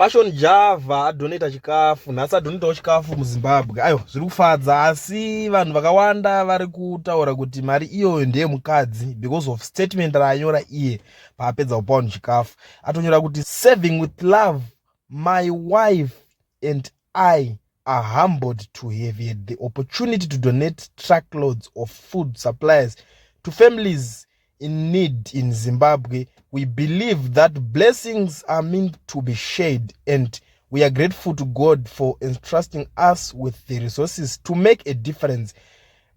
Passion Java adonata chikafu nhasi, adonatawo chikafu muZimbabwe. Aiwa, zviri kufadza, asi vanhu vakawanda vari kutaura kuti mari iyoyo ndeyemukadzi because of statement raanyora iye paapedza kupa vanhu chikafu. Atonyora kuti, "Serving with love, my wife and I are humbled to have had the opportunity to donate truckloads of food supplies to families in need in Zimbabwe. We believe that blessings are meant to be shared, and we are grateful to God for entrusting us with the resources to make a difference.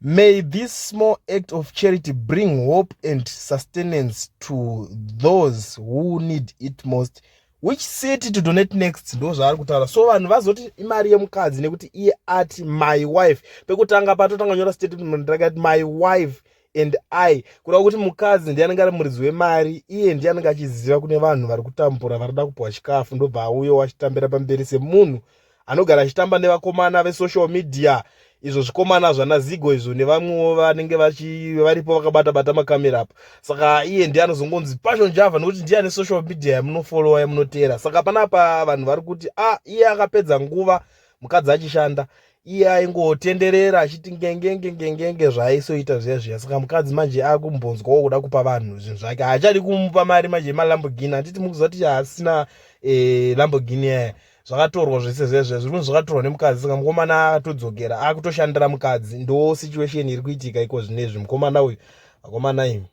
May this small act of charity bring hope and sustenance to those who need it most. Which city to donate next?" Ndo zvaari kutaura. So vanhu vazoti imari yemukadzi nekuti iye ati "my wife". Pekutanga patotanga nyora statement rakati "my wife and I", kuda kuti mukadzi ndiye anenge ari muridzi wemari, iye ndiye anenge achiziva kune vanhu vari kutambura, vari kuda kupiwa chikafu, ndobva auyo achitambira pamberi semunhu anogara achitamba nevakomana vesocial media, izvo zvikomana zvana Zigo izvo nevamwewo vanenge varipo vakabata bata makamera apo. Saka iye ndiye anozongonzi Passion Java nekuti ndiye ane social media yamunofolowa, yamunoteera. Saka panapa vanhu vari kuti a ah, iye akapedza nguva mukadzi achishanda, iye aingotenderera achiti ngengenge ngengenge zvaaisoita zviya zviya. Saka mukadzi manje akumbonzwawo kuda kupa vanhu zvinhu zvake, haachadi kumupa mari manje yemaLamborghini. Handiti mukuziva kuti haasina Lamborghini yaya, zvakatorwa zvese zvezve, zviri kunzi zvakatorwa nemukadzi. Saka mukomana atodzokera akutoshandira mukadzi. Ndo situation iri kuitika iko zvinezvi. Mukomana uyu, vakomana imi.